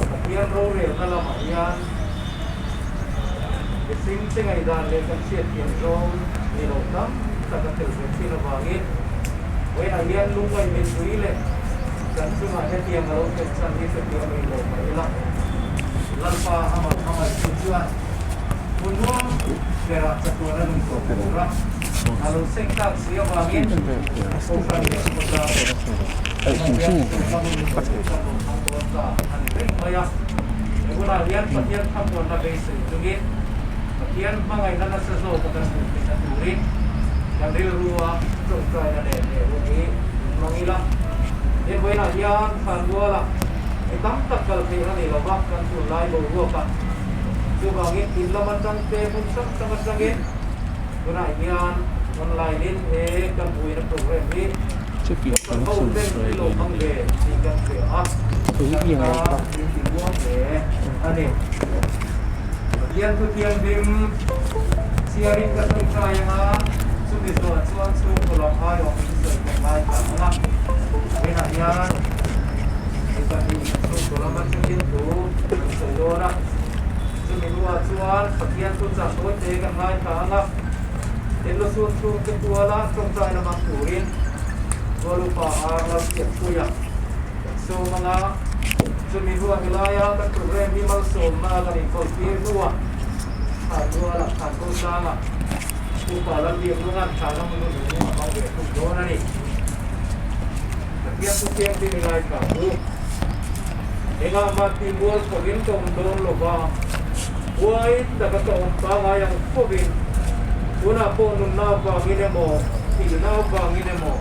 Pathian rorelna lamah hian mihring te ngaihdan leh kan hriatthiam zawng ni lo tam tak a tel ve thin avangin vawiinah hian lungngaih mipui leh kan chungah hetiang a lo thlen chhan hi hrethiam rih lo mah ila Lalpa amah hmangaihtu chuan hmun nuam berah chatuan a nun tawh tur a, a lo seng tak si avangin Kohhran leh khawtlang chungah hian chungah hun kan rawn hmang dawn ta a ni reng mai a. He hunah hian Pathian thlamuanna beisei chungin Pathian hmangaihna nasa zawka kan hmuh theihna turin kan rilrua tawngtaina nen he hun hi hmang ila. He vawiinah hian Thlanmualah mi tam tak kal theih a ni lo va, kan tunlai boruakah. Chuvangin in lam atang te hmun hrang hrang atangin tunah hian online in he kan buaina program hi kan ho ten i lo hmang ve tih kan hria a, kan tan min ti muang hle a ni. Pathian thu thianghlim chhiarin ka tawngtai anga chumi zawh chuan chhungkaw lam aiawh min sawi kan ngaithla ang a, vawiinah hian mi pahnih chhungkaw lama chungin thu an sawi dawn a, chumi hnuah chuan Pathian thu chah tawite kan ngaithla ang a, Enlusun chhungte kuala tawngtai lamang turin Tualupa ar Lalpianpuia kan sawm ang a, chumi hnuah helaia kan program hi malsawmna kan inkhawltir hnuah Thanruala Thankosanga Upa Lalbiaknunga'n Thana hmun hun nung a hmang ve thung dawn a ni. Pathian Thuthianghlim i ngaithla u. Engah mah ti mual pawhin ka awm dawn lo va, huai taka ka awm pangai ang fovin, tunah pawh nunna avangin emaw, thihna avangin emaw,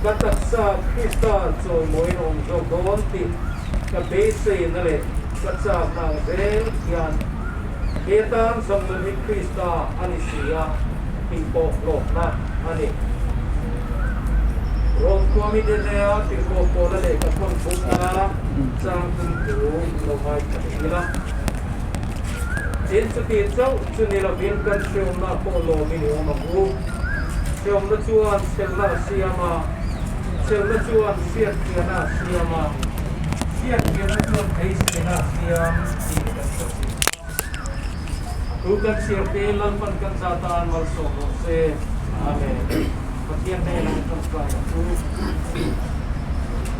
ka taksa Krista chawimawiin a awm zawk dawn tih ka beiseina leh ka chakna ang zel hian he tan zawng nun hi Krista a ni si a tih pawh hlawkna a ni. Rom khuami te hnea tirhkoh pawla lehkha thawn thumna chang thum thu lo ngaithla leh ila. Tin, chuti chauh chu ni lovin kan hreawmna pawh lawmin i awm ang u. Hreawmna chuan chhelna a siam a, chhelna chuan hriatfiahna a siam a, hriatfiahna chuan beiseina a siam tih kan hre thin kha. Thu kan chhiar te Lalpan kan za tan malsawm rawh se. Amen. Pathian hnenah i tawngtai ang u.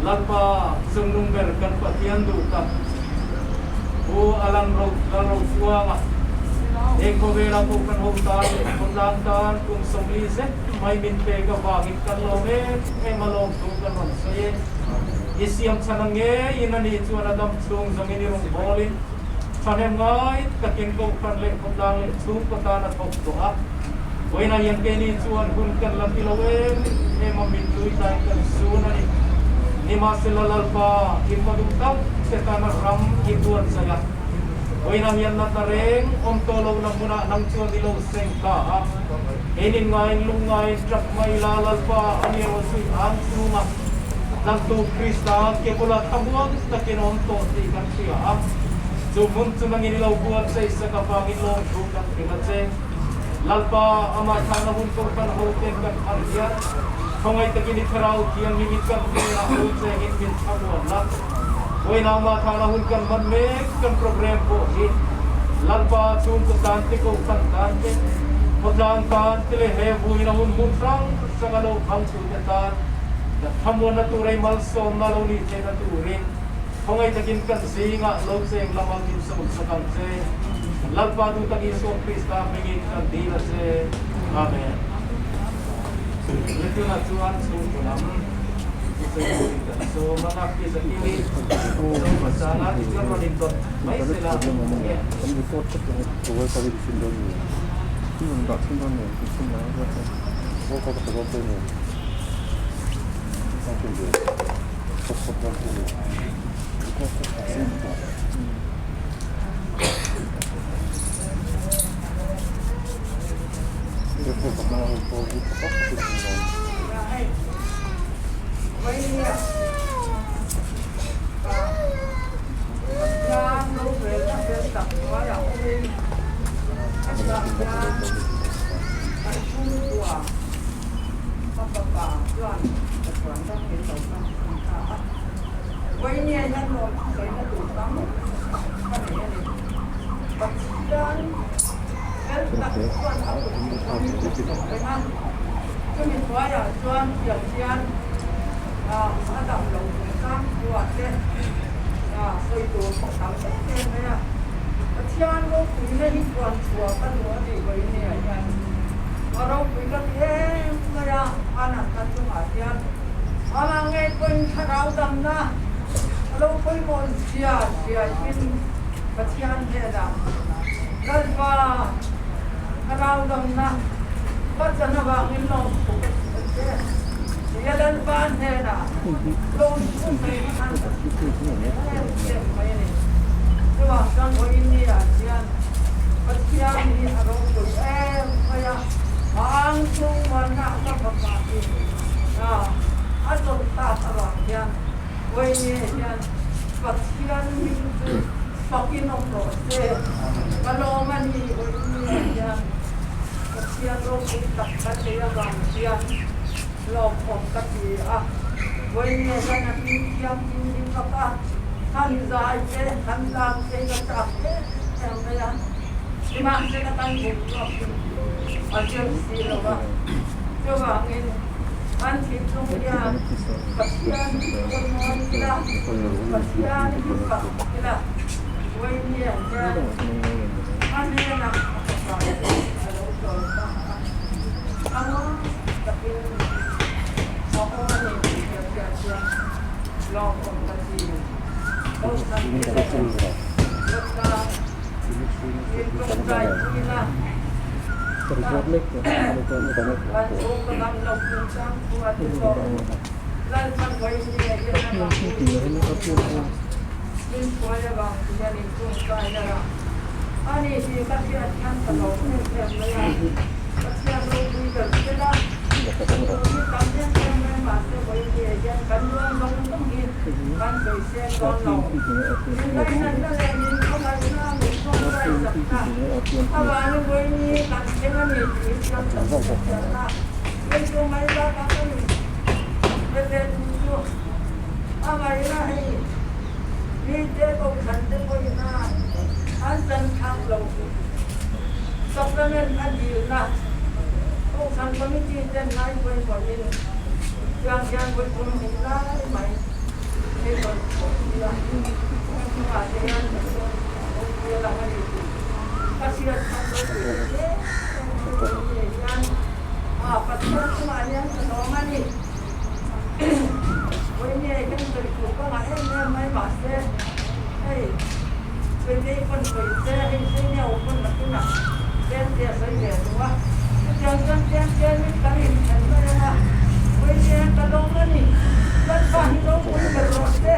Lalpa chungnung ber kan Pathian duh tak Pu Alan Ro Lalrochuanga he khawvela pawh kan ho tan leh khawtlang tan kum 40 zet mai min pek avangin kan lawm em em a lawm thu kan rawn sawi e. I siam chhan ang ngeiin a nih chuan a dam chhung zawngin i rawngbawlin Thahnem ngai takin Kohhran leh khawtlang leh chhungkaw tan a thawk tawh a. Vawiinah hian keini chuan hun kan la ti lo em em a, mittui tlai kan sun a ni. Nimahsela Lalpa i hma duh tak che tana ram i buatsaih a. Vawiinah hian natna reng awm tawh lohna hmunah nang chuan i lo seng ta a. Keinin ngaiin lungngaiin tap mai la Lalpa a ni erawh chu i ang chhunga Tlangtu Krista ke bulah thlamuang takin a awm tawh tih kan hria a. Chu hmun chu nangin i lo buatsaih sak avangin lawmthu kan hrilh a che. Lalpa, amah thlahna hun Kohhran hoten kan thar hian khawngaih takin i Thlarau Thianghlimin kan hnenah lo chengin min thlamuan la. Vawiinah amah thlahna hun kan hman mek kan program pawh hi Lalpa chhungkaw tan te, Kohhran tan te, khawtlang tan te leh he vuina hun hmun hrang hranga lo hmangtute tan kan thlamuanna tur ei malsawmna lo nih theihna turin Khawngaih takin kan zingah lo cheng lam ang in sawn sak ang che. Lalpa duh tak Isua Krista hmingin kan dil a che. Amen. Letunah chuan chhungkaw lam thusawi turin kan sawm a, Ngakki Zakiri Zohmasanga tichuan rawn indawt mai sela nge. chuanin hetiang hian kan chhungkua ka fapa chuan ka chuan ram min lo hmang thung ta a. Vawinia hian nuam sawina tur tam ka nei a ni. Pathian fel tak chuan a kut hmangin a chhuah reng a, chumi hnuaiah chuan tiang hian a dam lo chungchang thuah te sawi tur pawh tam em em mai a. Pathian ropuina hi puan chhuah ka duh a nih vawinia hian a ropui ka ti em mai a, hmanah ka chungah hian amah ngei pawhin thlarau damna a lo pawimawh zia ziahin Pathian hnenah Lalpa thlarau damna Pathian avangin lawmthu ka sawi che. Tia Lalpa hnenah lawmthu sawi khan ka em em mai a ni. Chuvang chuan vawiin ni ah hian Pathian hi a ropui em mai a, a ang chung muanna ka fapa hi a chawlh tak avang hian vawiin ni ah hian Pathian hming chu fakin awm rawh se. Ka lawm a ni vawiin ni ah hian. Pathian ropui tak kan nei avang hian lawmawm ka ti a, vawiin hian a hming thianghlim hi fak a, han zai te, han tlang te hi ka chak em em mai a, nimahsela kan boruak hi a zir si lo va, chuvangin an thinlung hian Pathian hi pawimawh ila, Pathian hi fak ila, vawiin hian a hnenah a fapa chu a lo chawl ta a, a ngawng takin a awm a ni tih ka hriat chuan lawmawm ka ti. Kohhran te leh Latlang in tawngtai puina kan chhungkaw dam lo chungchang thu a ti tawh. Lalpan vawiin hian a vang min hruai avang hian in tawngtai a. Ani hi ka hriat hian ka lo em em mai a, Pathian ropui ber zel a, tur hi tam em em mai mahse vawiin hian kan luang zawng zawng hi kan sawi seng dawn lo. Min ngainatna leh min khawngaihna min tawngtai chakna avangin vawiin kan thleng a ni tih hi chiang tak tak hriatna lei chu mai bakah ka ni ve ve thung chu a ngaihna hei. Mite kohhran te pawhin a an chan thlak lo. Sacrament a dilna kohhran committee ten ngai pawimawhin tiang hian vawikum hnih lai mai hei rawn thawh tir a, kan chungah te hian Pathian ropui a lang a ni tih ka hriat khan ropui ta hle mai hian Pathian chungah hian ka lawm a ni. Vawinia hian sawi tur ka ngah em em mai mahse hei sawi pawn sawi se hei sawi nge awm pawn nakinah tlem te a sawi ve duh a chutiang chuan tlem tlemin kan inthen mai ang a vawinia ka lawm a ni Lalpa hi ropui ber rawh se.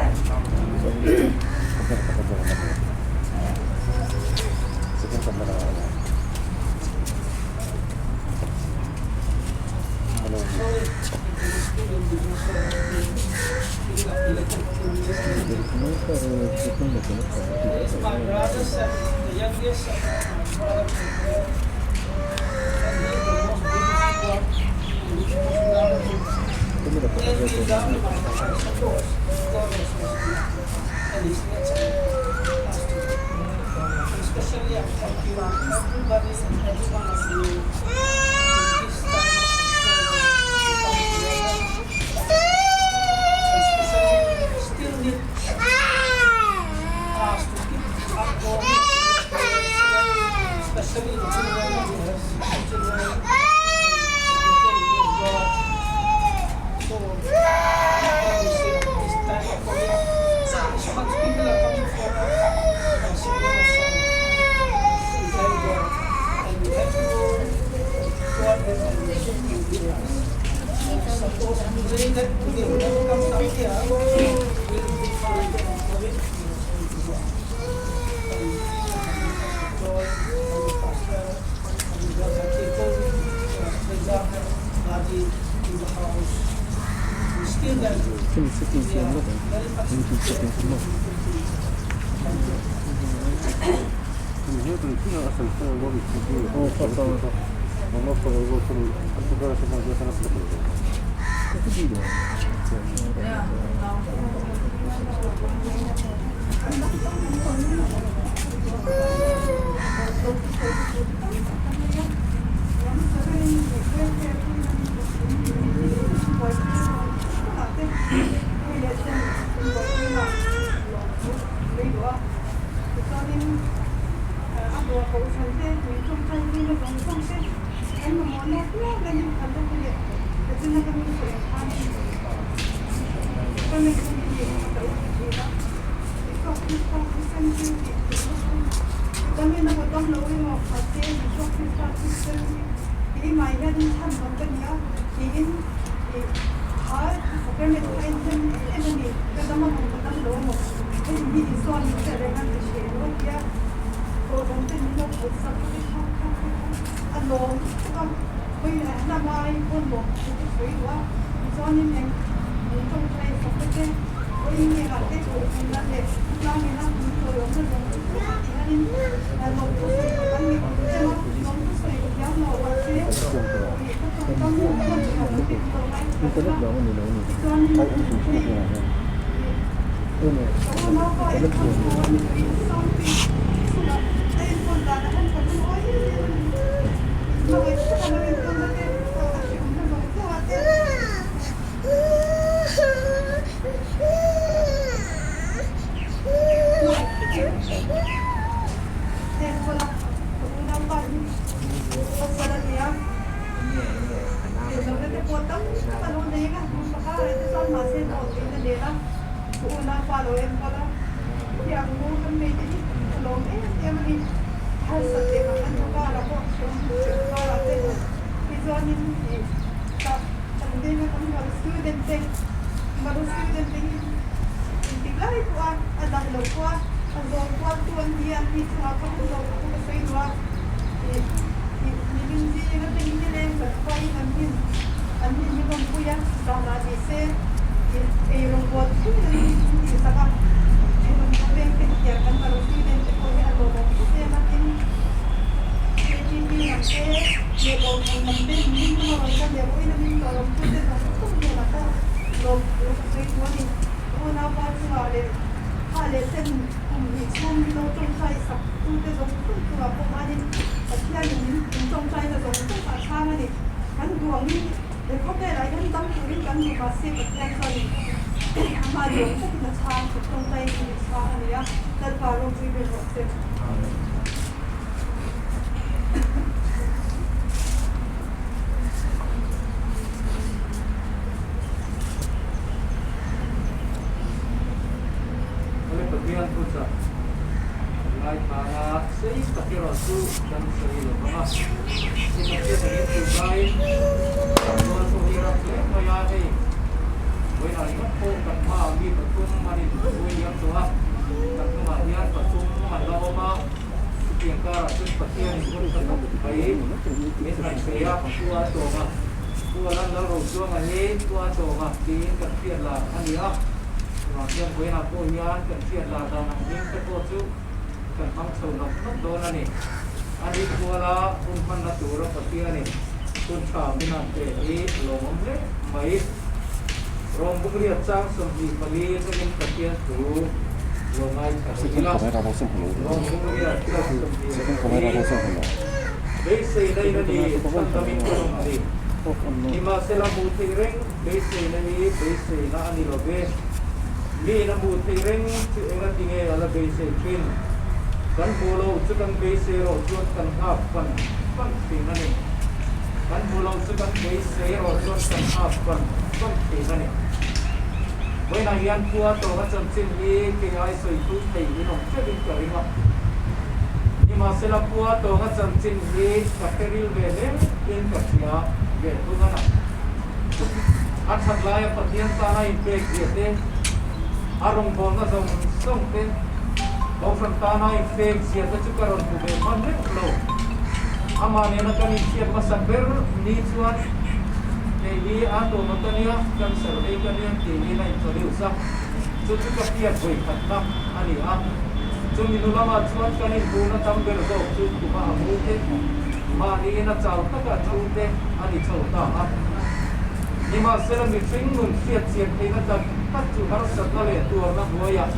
Awle Pathian thuchah ngaithla a sei tak erawh chu kan sawi lo vang a, hei Pathian takin tih laiin rual pawh hi ram hle mai a, hei vawiinah ringawt pawh kan hmaah mi pathum an inpui liam tawh a, kan hnungah hian pathum an la awm a, chutiang karah chuan Pathianin hun tha tak mai min han pe a, Pu a tawng a, Pu Alan Lalrochuanga hi Pu a tawng a tiin kan hriat lar a ni a. Chuvang chuan vawiinah pawh hian kan hriat lar dan ang hming te pawh chu kan hmang chho nawk nawk dawn a ni. A ni kuala hun hmanna tura Pathianin hun tha min han pe hi a lawmawm hle mai. Rawng bukriat chang 24 atangin Pathian thu lo ngaithla leh ila. Rawng bukriat chang 24 Beiseina in a ni, chhandamin ka awm ni. Nimahsela hmuh theih reng. Beiseina hi beiseina a ni lo ve. Miin a hmuh theih reng chu enga tinge a la beisei thin? Kan hmuh loh chu kan beisei erawh chuan kan nghak fan fan thin a ni. Kan hmuh loh chu kan beisei erawh chuan kan nghak fan fan thin a ni. Vawiinah hian khua tawna chanchin hi kei ai sawi thu thei in awm teuhin ka ring a. Nimahsela khua tawna chanchin hi ka hre ril ve hle in ka hria ve thung a na. A that laia Pathian tana inpek zia te, a rawngbawlna zawng zawng te, Kohhran tana inpek zia te chu ka rawn hmu ve hman reng lo. Amah nena kan inhriat hmasa ber ni chuan kei hi a tawna ka nia, cancer vei ka nia tiin a introduce a, chu chu ka hriat vawikhatna a ni a. Chumi hnu lamah chuan kan inhmuhna tam ber zawk chu khuma a mu te, mahniin a chau taka thu te a ni chho ta a. Nimahsela mihring nun hriat chian theihna tak tak chu harsatna leh tuarna hnuaiah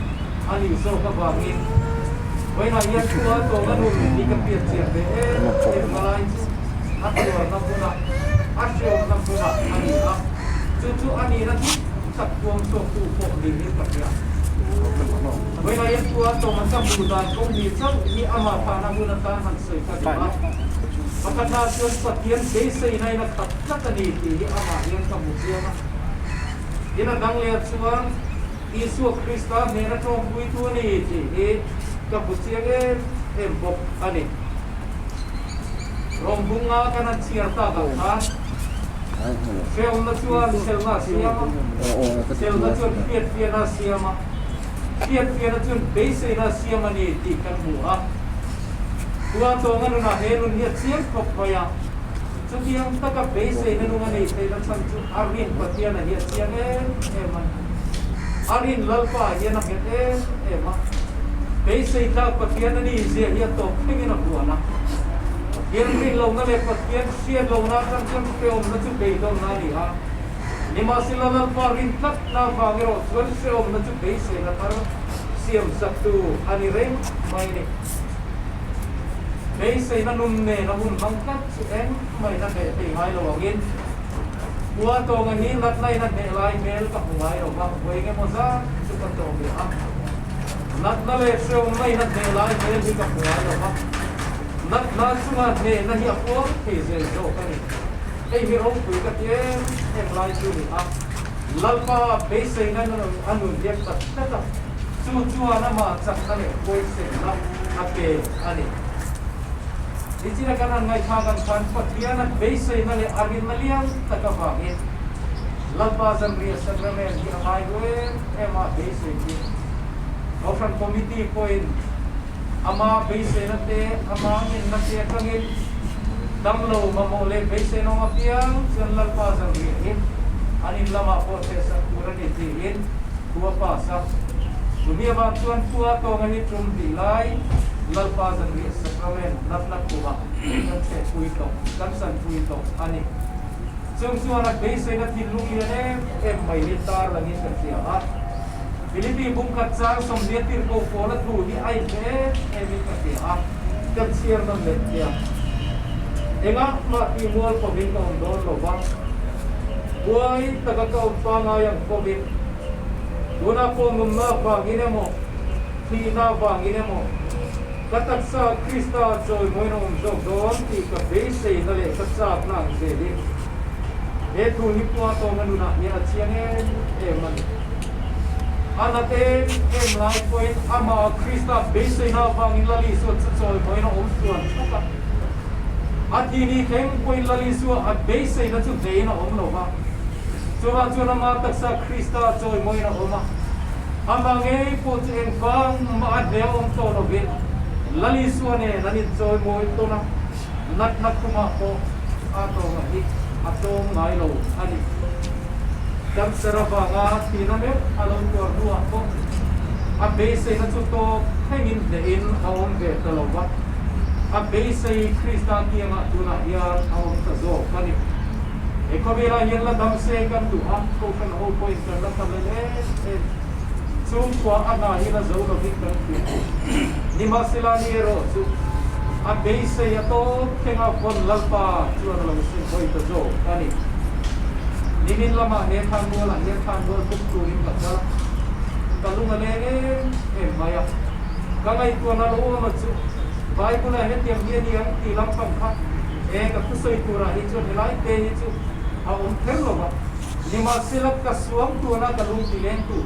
a nih zawk avangin vawiinah hian khua tawng a nun hi ka hriat chian ve em em hmalai chu a tuarna hmuna a hreawmna hmunah a ni a, chu chu a nihna dik tak tuam chhuaktu pawh niin ka hria. Vawiinah hian khua tawng an ka hmuh dan kawng hnih chauh hi amah thahna hun atan han sawi ka duh a, pakhatna chuan Pathian beiseina in a khat tlat a ni tih hi amah hian ka hmu chiang a, tin a dang leh chuan Isua Krista hnena tawngpuitu a ni tih hi ka hmu chiang em em bawk a ni. Rawngbunga kan han chhiar tak ang khan hrehawmna chuan selna a siam a, selna chuan hriatfiahna a siam a, hriatfiahna chuan beiseina a siam a ni tih kan hmu a. Khua tawnga nunah he nun hi a chiang khawp mai a, chutiang taka beiseina nung a neih theihna chhan chu a rin Pathiana hi a chiang em em a ni. A rin Lalpa hian a nghet em em a, beisei tlak Pathian a ni zia hi a tawp thlengin a huan a. Pathian rin lohna leh Pathian hriat lohna atang chuan hrehawmna chu beidawnna a ni a, nimahsela Lalpa rin tlatna avang erawh chuan hrehawmna chu beiseina thar siam saktu a ni reng mai a ni. Beiseina nun nen a hun hmang tlat chu engmah in a hneh thei ngai lo angin Khua tawnga hi natna in a hneh lai hmel ka hmu ngai lo va, vawi engemaw zat chu ka tawng leh a. Natna leh hrehawmna in a hneh lai hmel hi ka hmu ngai lo va, natna chunga hnehna hi a puang thei zel zawk a ni. Hei hi ropui ka ti em em lai chu ni a, Lalpa beiseina a nun hian tak tlat a, chu chuan amah chakna leh huaisenna a pe a ni. Nichina kan han ngaihthlak ang khan Pathiana beiseina leh a rinna lian tak avangin Lalpa Zanriah Sacrament hi a ngai ru em em a beisei hi Kohhran Committee pawhin ama beiseina te ama ngenna te atangin damlo mamawh leh beiseina awm apiang chuan Lalpa Zanriah hi an in lamah pawh thehsak tur a ni tiin thu a pass a. Chumi avang chuan khua tawnga hi tum tih lai Lalpa Zanriah Sacrament natna khumah kan chhehpui tawh, kan sanpui tawh a ni. Chung chuan a beiseina thinlung lian em em mai hi tar langin ka hria a. Philippi bungkhat chang sawmhnih a tirhkoh pawl a thu hi a inhre em emin ka hria a, kan chhiar nawn leh tia. Engah mah tih mual pawhin ka awm dawn lo va, buai taka ka awm pangai ang pawhin tunah pawh nunna vangin emaw, thihna vangin emaw, Ka taksa Krista chawimawiin a awm zawk dawn tih ka beiseina leh ka chakna ang zelin he thu hi pua tawnga nunah hian a chiang em em a ni. A nat em em lai pawhin amah Krista beiseina avangin Lal Isua chu chawimawiin a awm tluan thak a. A thi ni thleng pawhin Lal Isua a beiseina chu hnehin a awm lo va, chuvang chuan amah taksa Krista chawimawiin a awm a. Amah ngei pawh chu engvang mah a hle awm tawh lovin Lal Isua nen an inchawimawi tawn a, natna khumah pawh a tawngah hi a tlawm ngai lo a ni. Cancer avanga thihna meuh a lo tuar hnuah pawh a beiseina chu tawp thlengin hnehin a awm ve ta lo va, a beisei Krista kiangah tunah hian a awm ta zawk a ni. He khawvelah hian la dam se kan duh a, Kohhran ho pawhin kan la tam lel em em. Chhungkua a hna hi la zo lovin kan hria. Nimahsela ni erawh chu a beisei a tawp thlenga vawn Lalpa chuan a lo sin hawi ta zawk a ni. Nimin lamah he thlanmualah hian thlanmual buk turin ka kal a, ka lung a leng em em mai a. Ka ngaihtuahna lo awm a chu Bible-ah hetiang hi a ni ang tih lampang kha He ka thusawi turah hi chuan helai te hi chu a awm kher lo va, nimahsela ka suam tuna ka lung ti leng tu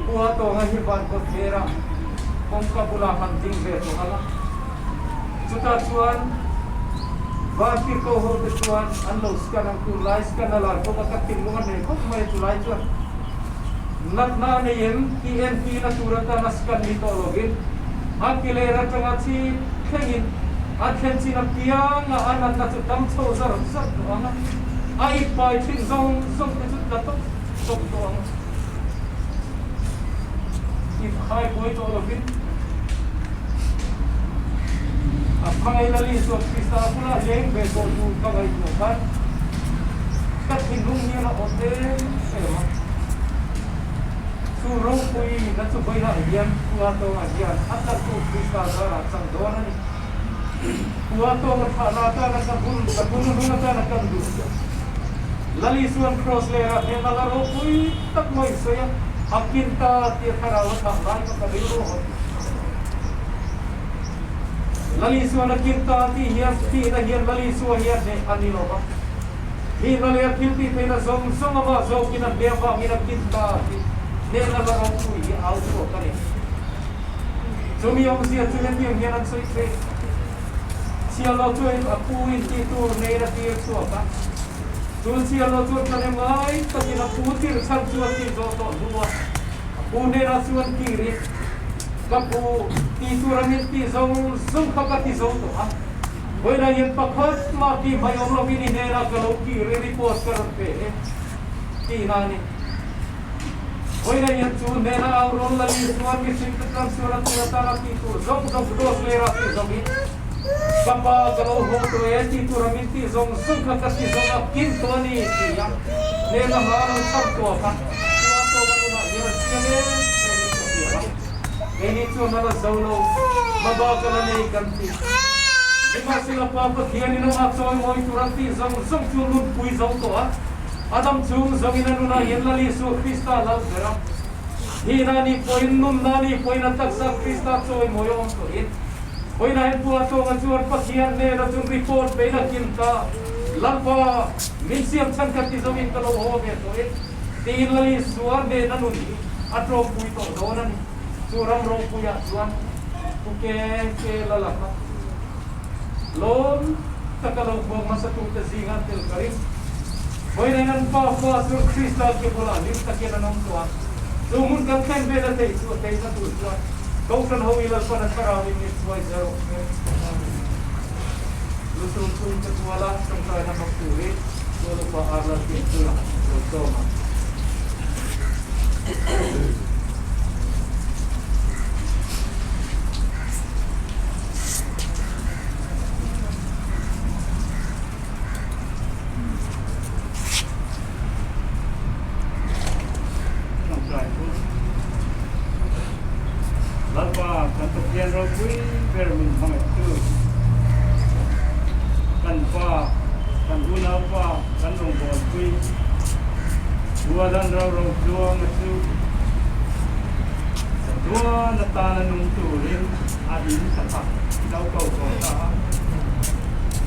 Khua tawnga hi van kawt hera kawngka bulah han ding ve tawh ang a, chutah chuan vantirhkoh ho te chuan an lo scan ang, tunlai scan a lar bawk a, ka thinlung a hneh khawp mai a, chulai chuan natna a nei em tih entirna tur atana scan ni tawh lovin a ki ler atanga chhip thlengin a thlen chin apianga a natna chu dam chho zar zar tawh ang a, a ip pai thin zawng zawng te chu tla tawp tawp tawh ang. hai buai tawh lovin a hmangaih Lal Isua Krista bula leng ve tawh tur ka ngaihtuah khan ka thinlung hian a awt em em a. Chu ropui na chu vawilah hian Pua Tawnga hian a tlattu Krista zarah chang dawn a ni. Pua Tawnga thahna atana ka hun, ka hun hnung atana kan duh chiah. Lal Isuan Kraws lerah hnena la ropui tak mai sawi a, a kin ta tia thlarau a thah lai kha ka rilru a hawn. Lal Isuan a kin ta tih hian thihna hian Lal Isua hian hneh a ni lo va. Thihna leh a thil tih theihna zawng zawng amah zawkin a hneh avangin a kin ta tih hnehna la ropui hi au chhuak a ni. Chumi awmzia chu hetiang hian an sawi theih. Chhiahlo chuan a pu in tih tur neiin a tir chhuak a. Chu chhiahlo chuan ka nem ngai takin a pu tir chhan chu a tih zawh tawh hnu a, a pu hnenah chuan tir in, Ka pu, tih tur a min tih zawng zawng kha ka ti zo tawh a. Vawiinah hian pakhat mah tih hmai awm lovin i hnenah ka lo kir i report ka rawn pe e tihna a ni. Vawiinah hian chu hnenah au rawn la lir chuan mihring te tlang sual a tur atana tih tur zawng zawng cross lera tih zawng in ka pa ka lo haw tawh e tih tur a min tih zawng zawng kha ka ti zawng a kin tawh a ni ti a hnenah hla lo chham tawh kha khua tawk a nunah hian a chiang em em in ka hria a. Keini chuan a la zo lo, hmabak a la nei kan ti. Nimahsela Pa Pathianin amah chawimawi tur a tih zawng zawng chu nunpui zo tawh a, a dam chung zawngin a nunah hian Lal Isua Krista lal ber a. Thihna ni pawhin, nunna ni pawhin a taksa Krista chawimawi a awm tawhin, vawiinah hian Pua Tawnga chuan Pathian hnena chung report pein a kim ta, Lalpa, min siam chhan ka ti zawngin ka lo haw ve tawh e. Tiin Lal Isua hnena nun hi a tlawmpui tawh dawn a ni. Chu ram ropuiah chuan Pu Ke Ke Lala kha lawm taka lo hmuak hmasatute zinga tel ka ring. Vawiin an pa fa chu Krista ke bulah hlim takin an awm tawh a, chu hmun kan thlen vela theih chu a theihna tur chuan Kohhran ho i Lalpan a thlarauin min hruai zel rawh se. Lusun chhungte kuala tawngtaina hmang turin Tual upa Arlal Pianpuia lo sawm ang. Tawngtai chu Lalpa kan Pathian ropui ber min hmangaih tu, kan Pa, kan unaupa, kan rawngbawlpui, Rualan ro ro tluanga chu Chatuan atana nung turin a in ta kha lo ko tawh ta a.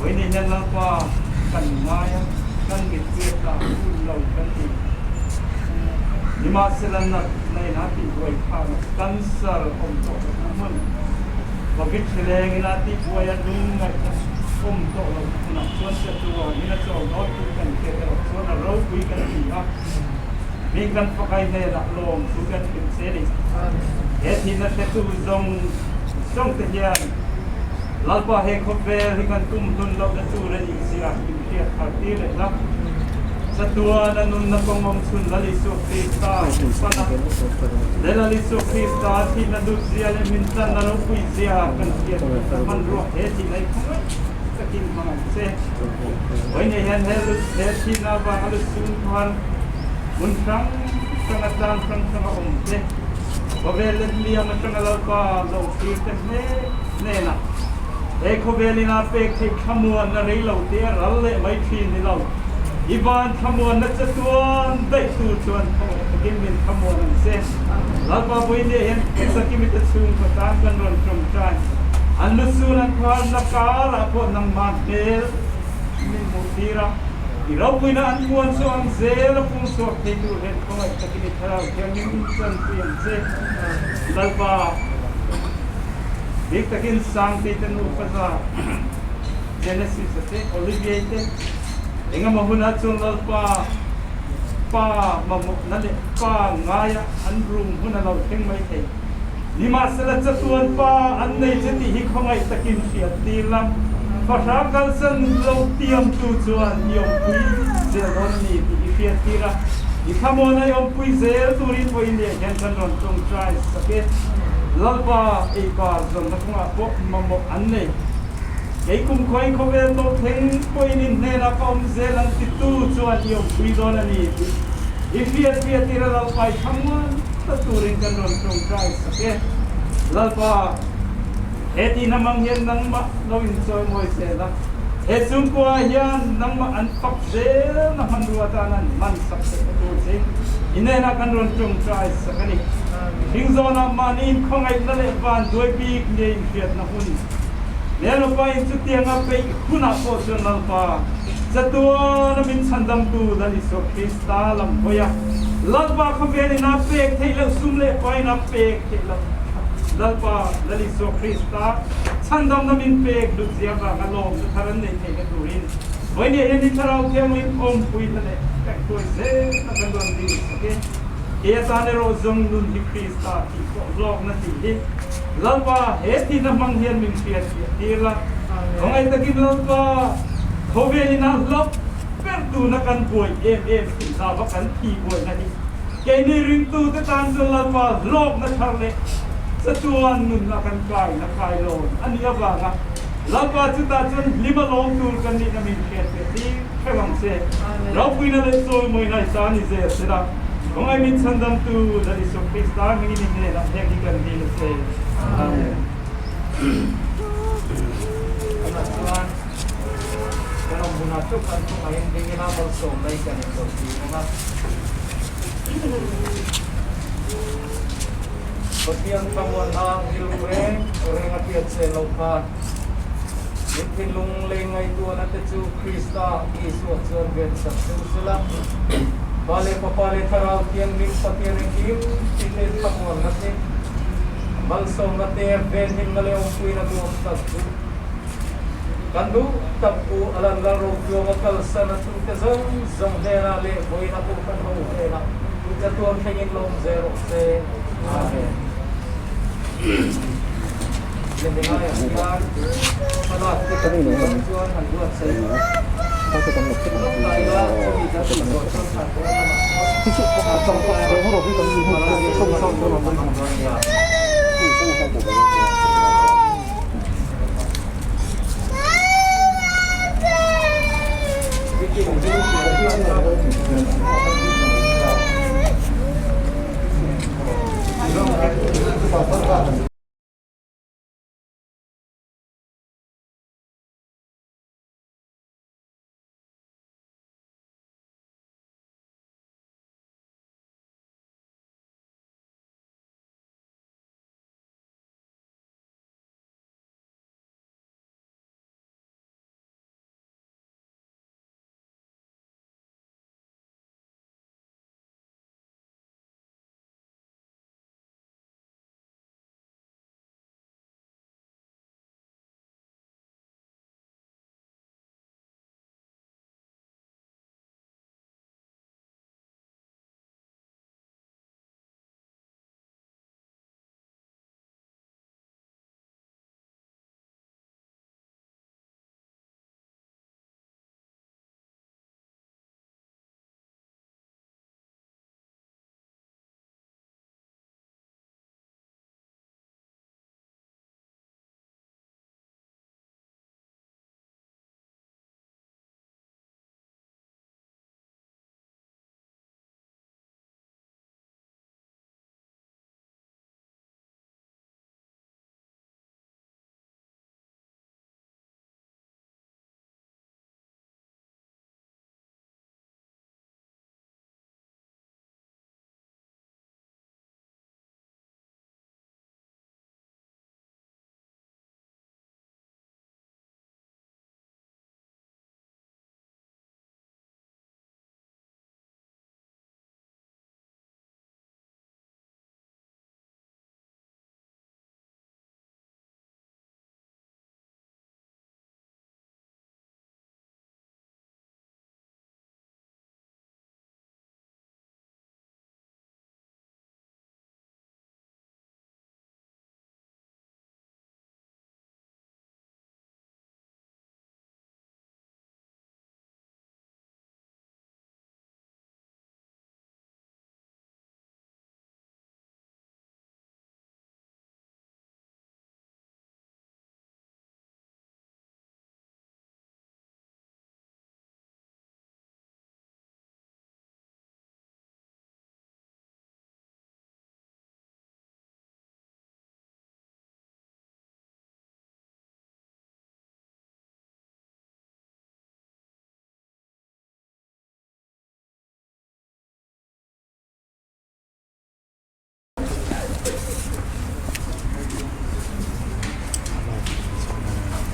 Vawiin hian Lalpa kan ngai a, kan mittuia ta hun lo kan ti. Nimahsela nat nain a tihbuai phak a, cancer awm tawh lohna hmun, Covid hrilengin a tihbuai a lungngaihna awm tawh lohna hmunah chuan chatuanin a chawl dawn tih kan hriat erawh chuan a ropui kan ti a. Min kan pakai hnenah lawm thu kan hrilh che ni. He thihna hretu zawng zawng te hian Lalpa he khawvel hi kan tum hlun lohna tur a nih zia min hriat thar tir leh la. Chatuan a nunna kawng awm chhun Lal Isua Krista pan a, he Lal Isua Krista thihna lut zia leh min tlanna ropui zia kan hriat theihna hmanrua he thihna hi khawngaih takin hmang ang che. Vawiinah hian he thihna avanga lusun thar hmun hrang hrang a tlang hrang hrang a awm te, khawvel let liam atanga Lalpa lo thlir te hle hnenah he khawvel ina pek theih thlamuanna rei lo te a ral leh mai thin ni lo. I van thlamuanna che chuan daih tur chuan khawngaih takin min thlamuan ang che. Lalpa Vawinia hian Sakimi te chhungkaw tan kan rawn tawngtai. An lusun an pharna karah pawh nangmah hmel min hmuh tir a. I ropuina an puan chu ang zel a pung chhuak thei tur hian khawngaih takin i thlarau thianghlim in chuanpui ang che. Lalpa, bik takin Sangtei te nufa za Genesis a te, Olivier te, engemaw hunah chuan Lalpa pa mamawhna leh pa ngaia an rum hun a lo thleng mai thei. Nimahsela chatuan pa an nei che tih hi khawngaih takin hriat tir la, fahrah kalsan lo tiamtu chuan i awmpui zel dawn a ni tih i hriat tir a. I thlamuan a i awmpui zel turin vawiin leh hian kan rawn tawngtai sak e. Lalpa eipa zawnna kawngah pawh mamawh an nei. Kei kumkhuain khawvel tawh thleng pawhin in hnenah ka awm zel ang titu chuan i awmpui dawn a ni tih i hriat hriat ira Lalpa i thlamuan ta turin kan rawn tawngtai sak e. Lalpa, he tihna hmang hian nangmah lo inchawimawi zel a, he chhungkua hian nangmah an fak zelna hmanrua atan an hman sak theih ta tur che i hnenah kan rawn tawngtai sak a ni. Hringzawnah mahni inkhawngaihna leh vanduai bik nia inhriatna hun Lalpa in chutianga peih hunah pawh chuan Lalpa chatuana min chhandamtu Lal Isua Krista lam hawi a, Lalpa khawvelin a pek theih loh sum leh pain a pek theih loh Lalpa Lal Isua Krista chhandamna min pek hlutzia vanga lawmna thar an neih theihna turin vawinia hian i Thlarau Thianghlim awmpuina leh kaihhruai zelna kan rawn dil sak e. He atan erawh zawng nun hi Krista tih pawh hlawkna tih hi Lalpa he thihna hmang hian min hriat fiah tir la. Khawngaih takin Lalpa khawvelin a hlauh ber tuna kan buai em em tih hlauva kan thi buaina hi keini ringtute tan chuan Lalpa hlawkna thar leh chatuan nunna kan kaina kailawn a nih avanga Lalpa chutah chuan hlim a lawm tur kan nihna min hriat fiah tir hrep ang che. Ropuina leh chawimawina i ta ni zel sela, khawngaih min chhandamtu Lal Isua Krista hmingin i hnenah heng hi kan dil a che. Amen. Tunah chuan kan awm hunah theuh kan khawngaihin ding ila malsawm mai kan inzawhtir ang a. Pathian thlamuanna rilru reng reng a hriat che loh khan min thinlung lei ngaihtuahna te chu Krista Isua chuan ven sak cheu sela. Pa leh Fapa leh Thlarau Thianghlim Pathian engkim tite thlamuanna te, malsawmna te, venhimna leh awmpuina duhawm tak chu kan duh tak pu a lan lal Rotluanga kalsan a chhungte zawng zawng hnenah leh vawiina Kohhran ho hnenah chatuan thlengin lawm zel rawh se. Amen. Lehngaiah hian thlalak te kan tih loh chuan han buatsaih lawk ta ila chumi kan tih zawh chuan thlan dawn lamah chuan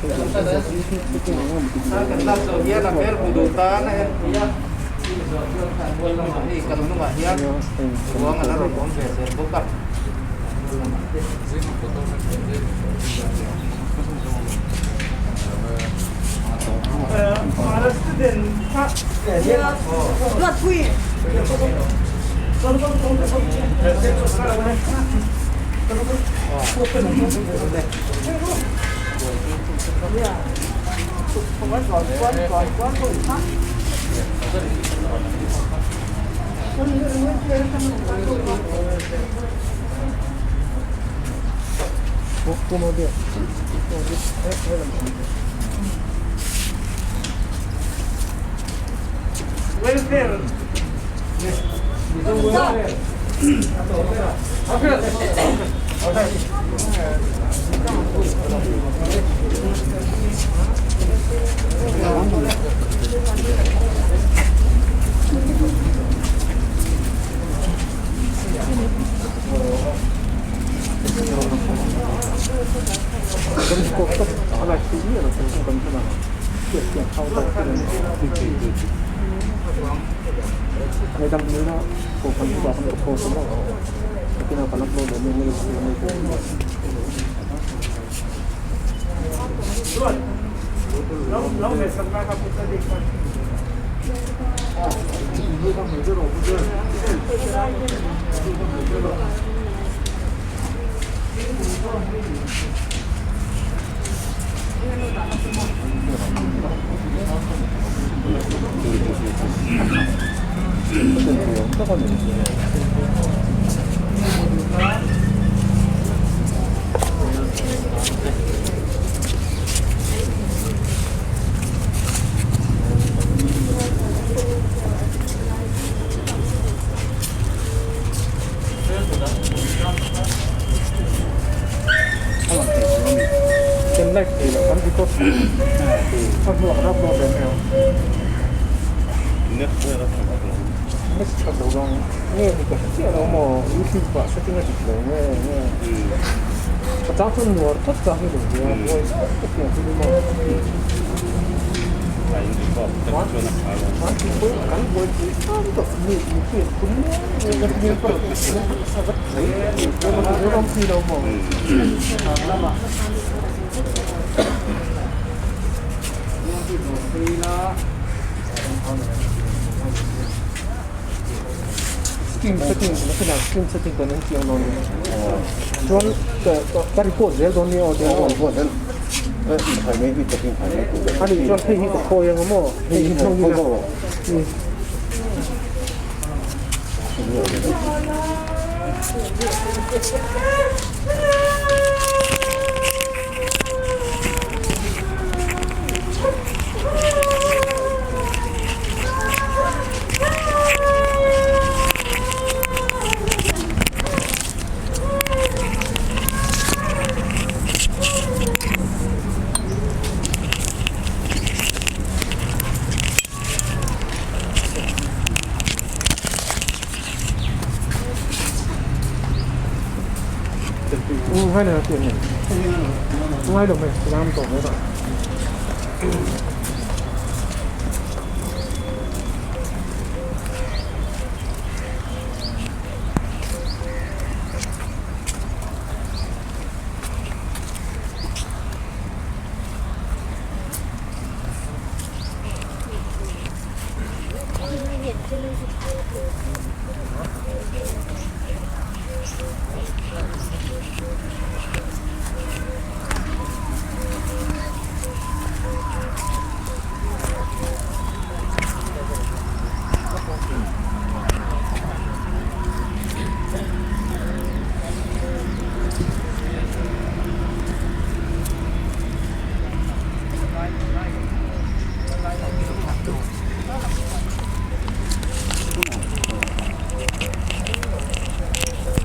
Kan lak zawh hian a hmel hmu duh tan a en pui a, chumi zawh chuan khan mual lamah hei kan hnungah hian ruang a la rawn awm ve zel bawk a. Mual lamah te. Welfare.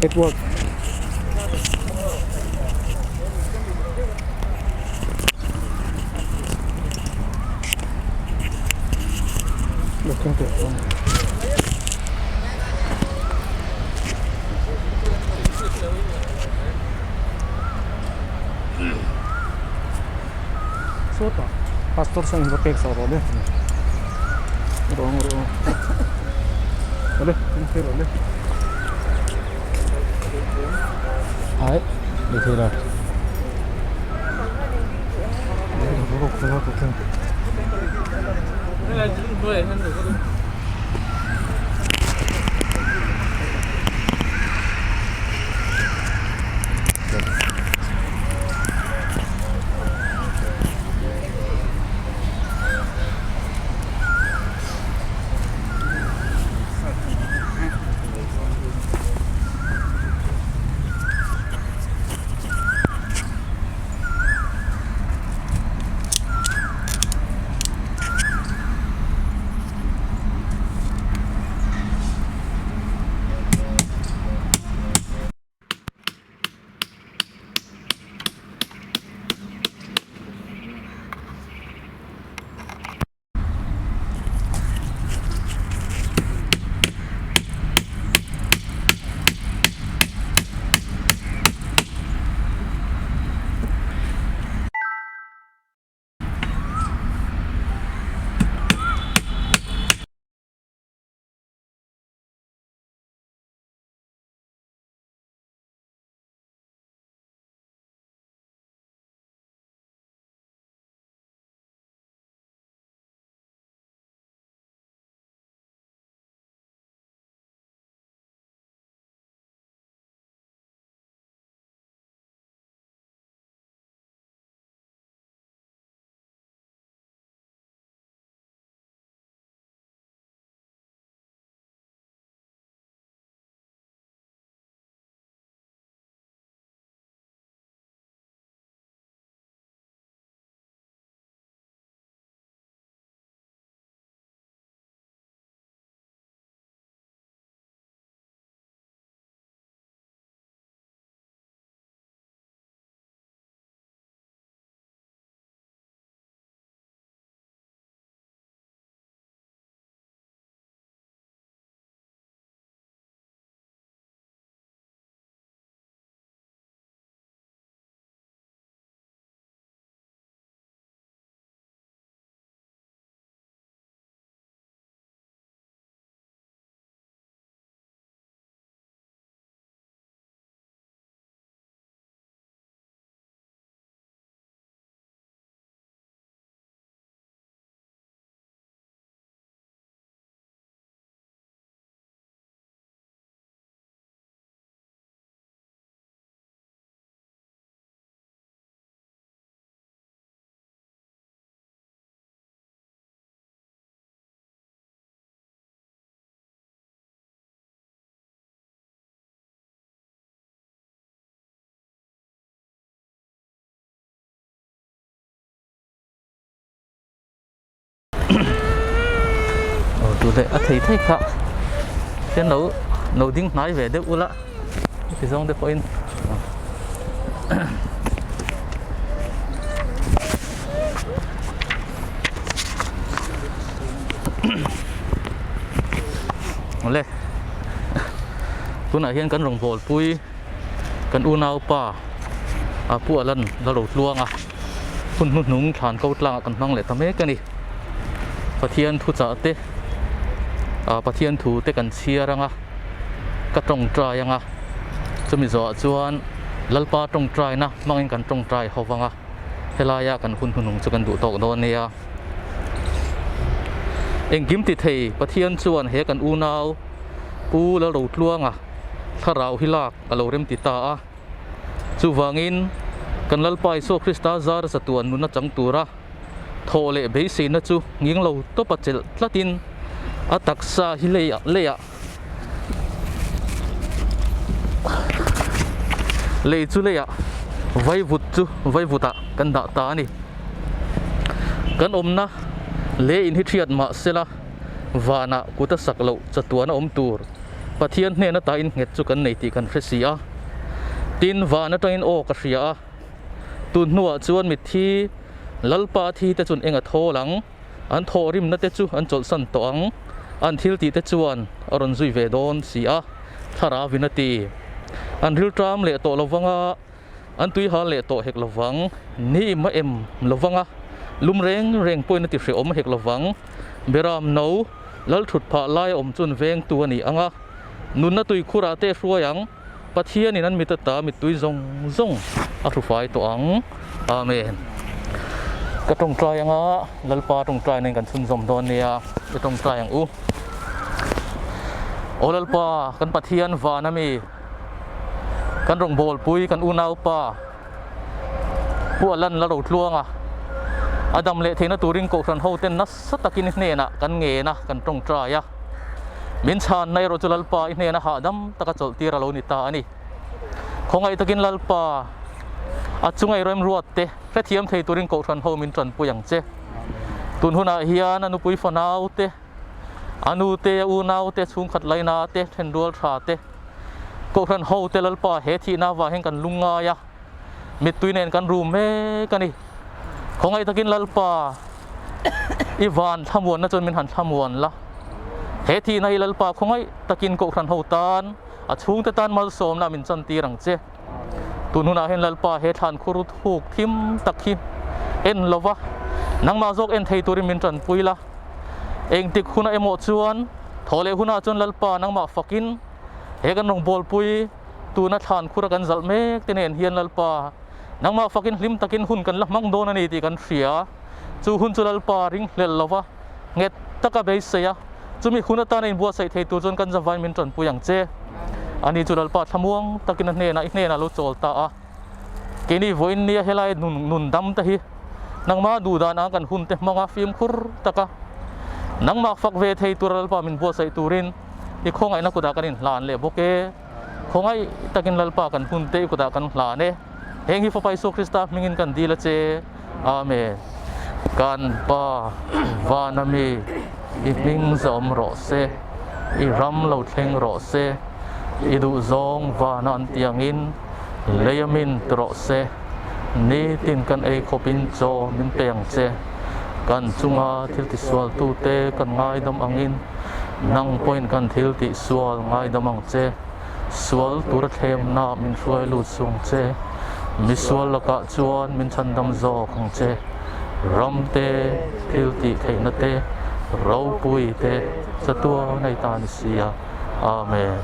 It worked. Looking good. Sawtah pastor sawn in va pek sak rawh le rawng rawh awle in thei rawh le ai ni thei la Aw tu leh a thei thei kha hian lo lo ding hnai ve deuh ula heti zawng te pawhin awle tunah hian kan rawngbâwl pui kan unaupa a pu a lan la ro tluang a. Hun hnuhnung thlan ko tlangah kan hmang leh ta mek a ni. Pathian thuchah te ah Pathian thu te kan chhiar ang a, ka tawngtai ang a, chumi zawhah chuan Lalpa tawngtaina hmangin kan tawngtai ho vang a, helaia kan hun hnuhnung chu kan duh tawk dawn nia. Engkim ti thei Pathian chuan he kan unau Pu Lalrotluanga thlarau hi lak a lo remti ta a. Chuvangin, kan Lalpa Isua Krista zar zatuan nuna chang tura thawh leh beiseina chu nghing lo tawpa chelh tlatin a taksa hi leiah leiah lei chu leiah vaivut chu vaivutah kan dah ta a ni. Kan awmna lei in hi thiat mah sela vanah kut a sak loh chatuan a awm tur. Pathian hnen ata innghet chu kan nei tih kan hre si a. Tin, van atangin aw ka hria a. Tun hnuah chuan mitthi Lalpa thi te chuan eng a thawl ang? An thawhrimna te chu an chawlhsan tawh ang. An thil tih te chuan a rawn zui ve dawn si a, Thlarauin a ti. An rilṭam leh tawh lovang a, an tuihal leh tawh hek lovang. Ni im a em lovang a, Lum reng reng pawhin a ti hrehawm hek lovang. Beram no lal thut phah lai a awm chuan vengtu a ni ang a, nunna tuikhurah te hruai ang. Pathianin an mit ata mittui zawng zawng a hrufai tawh ang. Amen. Ka tawngtai anga Lalpa tawngtai nen kan chhunzawm dawn nia, ka tawngtai ang u. Aw Lalpa, kan Pathian van ami, kan rawngbawlpui, kan unaupa, Pu Alan la ro tluang a, a dam leh theihna turin Kohhran hoten nasa takin i hnenah kan ngen a, kan tawngtai a. Min chhanna erawh chu Lalpa i hnena hahdam taka chawlhtir a lo ni ta a ni. Khawngaih takin Lalpa, a chunga i remruat te hrethiam thei turin Kohhran ho min tanpui ang che. Tun hunah hian a nupui fanau te, a nu te, a unau te, chhungkhat laina te, thenrual tha te, Kohhran ho te Lalpa he thihna avang hian kan lungngai a, mittui nen kan rum mek a ni. Khawngaih takin Lalpa, i van thlamuanna chuan min han thlamuan la. He thihna hi Lalpa khawngaih takin Kohhran ho tan, a chhungte tan malsawmna min chantir ang che. Tun hunah hian Lalpa he thlan khur thuk thim tak hi en lova, nangmah zawk en thei turin min tanpui la. Engtik hunah emaw chuan, thaw leh hunah chuan Lalpa nangmah fakin he kan rawngbawlpui tuna thlan khura kan zalh mek te nen hian Lalpa nangmah fakin hlim takin hun kan la hmang dawn a ni tih kan hria. Chu hun chu Lalpa ringhlel lova nghet taka beisei a, chumi hun atana inbuatsaih thei tur chuan kan zavain min tanpui ang che. Ani chu Lalpa thlamuang takin a hnenah i hnenah lo chawl ta a. Keini vawiin nia helai nun nun dam te hi nangmah duh dan ang kan hun te hmanga fimkhur taka nangmah fak ve thei tura Lalpa min buatsaih turin i khawngaihna kutah kan inhlan leh bawk e. Khawngaih takin Lalpa kan hun te i kutah kan hlan e. Heng hi Fapa Isua Krista hmingin kan dil a che. Amen. Kan Pa vana mi i hming zawm rawh se, i ram lo thleng rawh se, i duhzawng vana an ti angin lei a min ti rawh se. Nitin kan ei khawpin chaw min pe ang che. Kan chunga thil tisualtute kan ngaidam angin nang pawhin kan thil tihsual ngaidam ang che. Sual tura thlemna min hruai lut sung che, misual lakah chuan min chhandam zawk ang che. Ram te, thil tih theihna te, ropui te, chatuan ei ta ni sia. Amen.